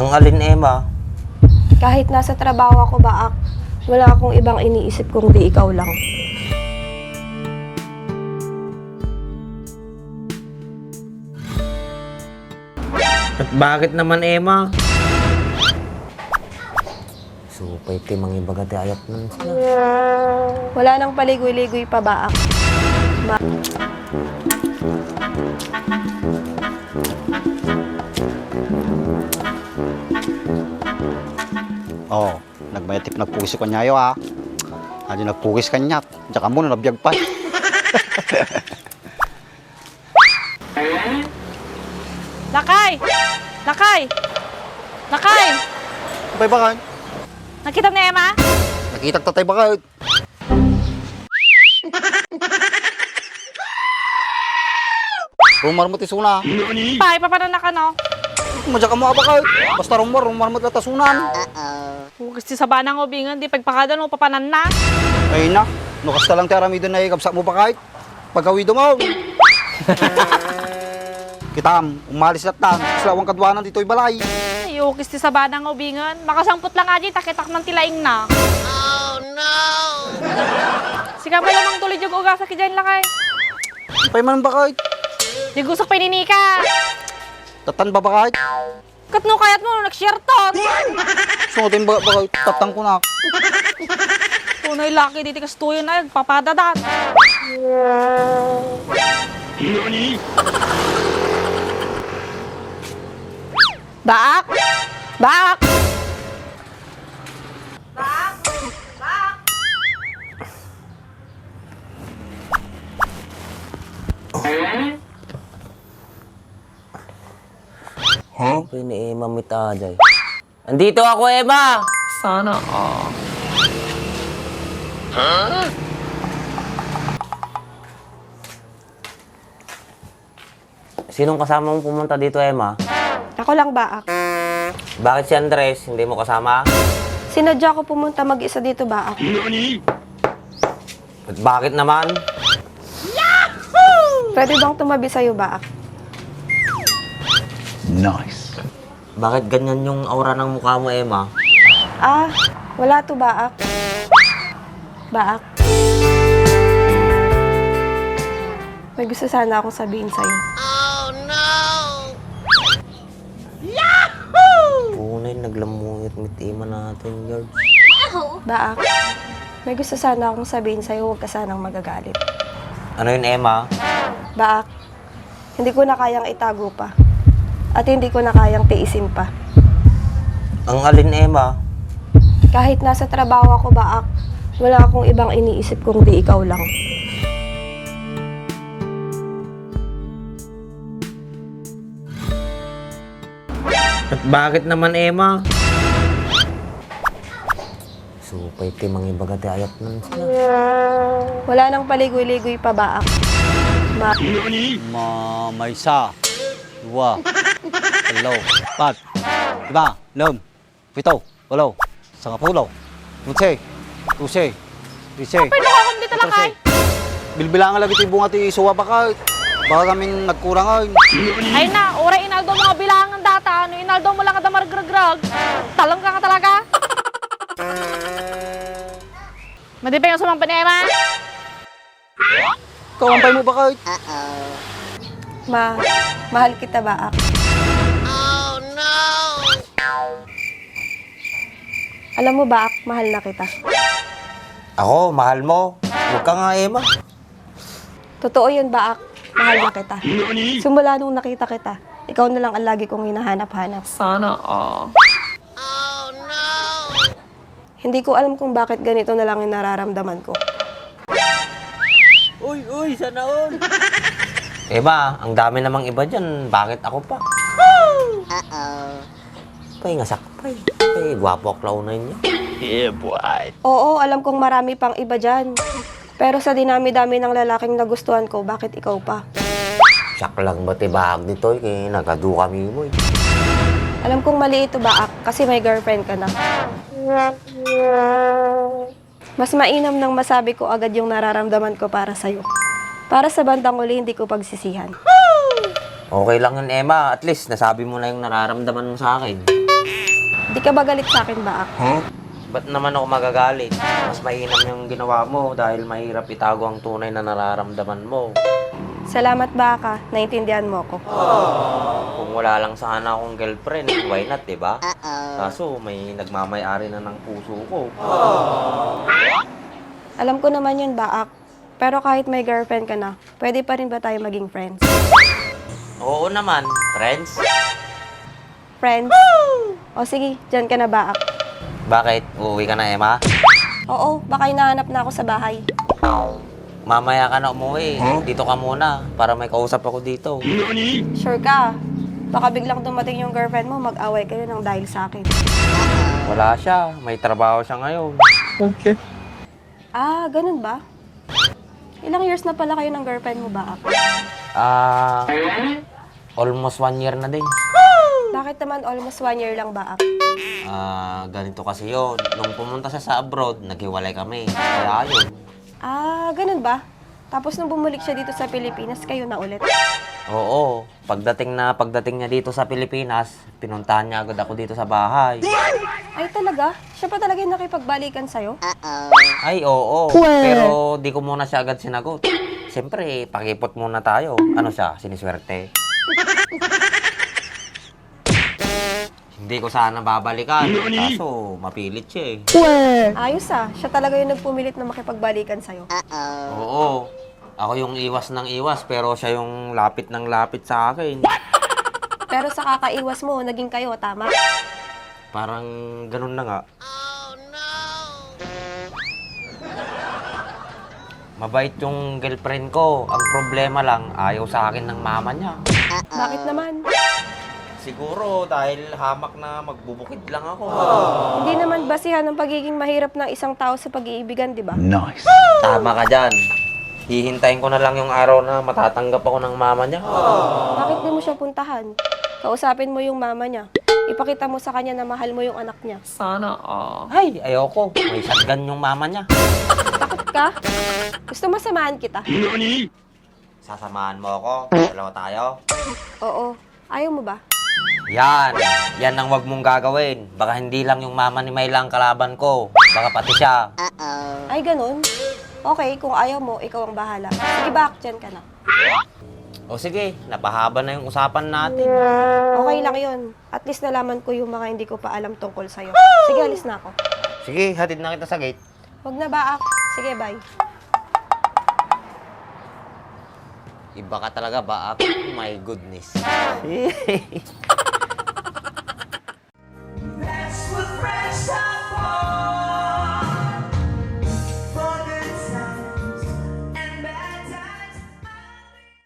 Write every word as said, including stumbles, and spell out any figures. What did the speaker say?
Ang alin, Emma? Kahit nasa trabaho ako, Baak, wala akong ibang iniisip kundi ikaw lang. At bakit naman, Emma? Supay ti mangibaga ti ayat na. Wala nang paligoy-ligoy pa, Baak. Ma- Oh, nagmayat ti panagpugis kaniayo, ha? Adi nagpugis kaniak. Diak ammo no nabiag pay. Lakay! Lakay! Lakay! Apay, bakit? Nakitam ni Emma? Nakitak tatay, bakit? Rumar mo ti suna. Pay, papananna kano? Madiak ammo, bakit? Basta rumar, rumar mo ti sunan. Ukis ti sabana nga ubingen, di pagpakada no papananna. Ay na, no kasta lang ti aramiden na ikabsat mo, bakit? Pagawidom, oh. Kitam, umalis latta. Kasla awan kaduanan ditoy balay. Ay, ukis ti sabana nga ubingen. Makasangput lang adi, takitak man ti laingna. Sika pay lamang tuloy diag ugasak idiay, Lakay. Apay man, bakit? Diag usak pay ninika. Tatan ba, bakit? Ket no kayatmo, no nag-share ton. Sunod yung baga, baga, tatang ko na. Tunay laki diti kastoyen ay agpapadadan. Baak! Baak! Huh? Kini Emma mit ajay. Andito ako, Emma! Sana all. Sinong kasama mong pumunta dito, Emma? Ako lang, Baak. Bakit si Andres, hindi mo kasama? Sinadya ko pumunta mag-isa dito, Baak. At bakit naman? Pwede bang tumabi sa'yo, Baak? Nice. Bakit ganyan yung aura ng mukha mo, Emma? Ah, wala to, Baak. Baak. May gusto sana akong sabihin sa'yo. Punay, naglamuyot mit ima natin, George. Baak, may gusto sana akong sabihin sa'yo, huwag ka sanang magagalit. Ano yun, Emma? Baak, hindi ko na kayang itago pa. At hindi ko na kayang tiisin pa. Ang alin, Emma? Kahit nasa trabaho ako, Baak, wala akong ibang iniisip kundi ikaw lang. At bakit naman, Emma? Supay ti mangibaga ti ayat na. Wala nang paligoy-ligoy pa, Baak. Ma- Ma-, maysa, dua, talo, pat, lima, lom, pito, walo, sangapulo, onse, dose, trese, Pwede ko akong dito, katorse. Lakay? Bilbilangan lagi ti bunga ti isuwa, baka, baka kami nagkurangan. Ay na, uray inaldaw mo nga bilangan data, no inaldaw mo lang kada maragrugrag. Talong ka nga talaga. Madipay nga sumang panema. Kawan pay mo, bakit? Ma, mahal kita, Baak. Alam mo, Baak, mahal na kita. Ako, mahal mo? Huwag ka nga, Emma. Totoo yun, Baak. Mahal na kita. Simula nung nakita kita, ikaw na lang ang lagi kong hinahanap-hanap. Sana all. Hindi ko alam kung bakit ganito na lang yung nararamdaman ko. Uy, uy, sana all. Emma, ang dami namang iba dyan. Bakit ako pa? Pay nga sakpay. Ay, gwapo ak launay niya. Yeah, boy. Oo, alam kong marami pang iba dyan. Pero sa dinami-dami ng lalaking nagustuhan ko, bakit ikaw pa? Siak lang ba ti baag ditoy? Kay nagadu kami mo eh. Alam kong mali ito, Baak, kasi may girlfriend ka na. Mas mainam nang masabi ko agad yung nararamdaman ko para sa'yo. Para sa bandang uli, hindi ko pagsisihan. Okay lang yun, Emma. At least, nasabi mo na yung nararamdaman mo sa akin. Di ka ba galit sa akin, Baak? Ba't naman ako magagalit? Mas mainam yung ginawa mo dahil mahirap itago ang tunay na nararamdaman mo. Salamat, Baak, ah. Naintindihan mo ako. Kung wala lang sana akong girlfriend, why not, di ba? Kaso may nagmamay-ari na ng puso ko. Alam ko naman yun, Baak. Pero kahit may girlfriend ka na, pwede pa rin ba tayo maging friends? Oo naman, friends. Friends? O sige, dyan ka na, Baak. Bakit? Uuwi ka na, Emma? Oo, baka hinahanap na ako sa bahay. Mamaya ka na umuwi. Dito ka muna para may kausap ako dito. Sure ka? Baka biglang dumating yung girlfriend mo, mag-away kayo ng dahil sa akin. Wala siya. May trabaho siya ngayon. Ah, ganun ba? Ilang years na pala kayo ng girlfriend mo, Baak? Ah, almost one year na din. Bakit naman almost one year lang, Baak? Ah, ganito kasi yun. Nung pumunta siya sa abroad, naghiwalay kami. Kaya yun. Ah, ganun ba? Tapos nung bumalik siya dito sa Pilipinas, kayo na ulit? Oo. Pagdating na pagdating niya dito sa Pilipinas, pinuntahan niya agad ako dito sa bahay. Ay, talaga? Siya pa talaga yung nakipagbalikan sa'yo? Ay, oo. Pero di ko muna siya agad sinagot. Siyempre, pakipot muna tayo. Ano siya, siniswerte? Hindi ko sana babalikan. Kaso, mapilit siya eh. Ayos ah, siya talaga yung nagpumilit na makipagbalikan sa'yo. Oo. Ako yung iwas ng iwas, pero siya yung lapit ng lapit sa akin. Pero sa kakaiwas mo, naging kayo, tama? Parang ganun na nga. Mabait yung girlfriend ko. Ang problema lang, ayaw sa akin ng mama niya. Bakit naman? Siguro dahil hamak na magbubukid lang ako. Hindi naman basihan ang pagiging mahirap ng isang tao sa pag-iibigan, di ba? Nice. Tama ka dyan. Hihintayin ko na lang yung araw na matatanggap ako ng mama niya. Bakit di mo siya puntahan? Kausapin mo yung mama niya. Ipakita mo sa kanya na mahal mo yung anak niya. Sana all. Ay, ayoko. May shotgun yung mama niya. Takot ka? Gusto mo samahan kita? Sasamahan mo ako? Dalawa tayo? Oo. Ayaw mo ba? Yan. Yan ang wag mong gagawin. Baka hindi lang yung mama ni Myla ang kalaban ko. Baka pati siya. Ay, ganun? Okay, kung ayaw mo, ikaw ang bahala. Sige, Baak, dyan ka na. O sige, napahaba na yung usapan natin. Okay lang yun. At least nalaman ko yung mga hindi ko pa alam tungkol sa'yo. Sige, alis na ako. Sige, hatid na kita sa gate. Wag na, Baak. Sige, bye. Iba ka talaga, Baak. My goodness.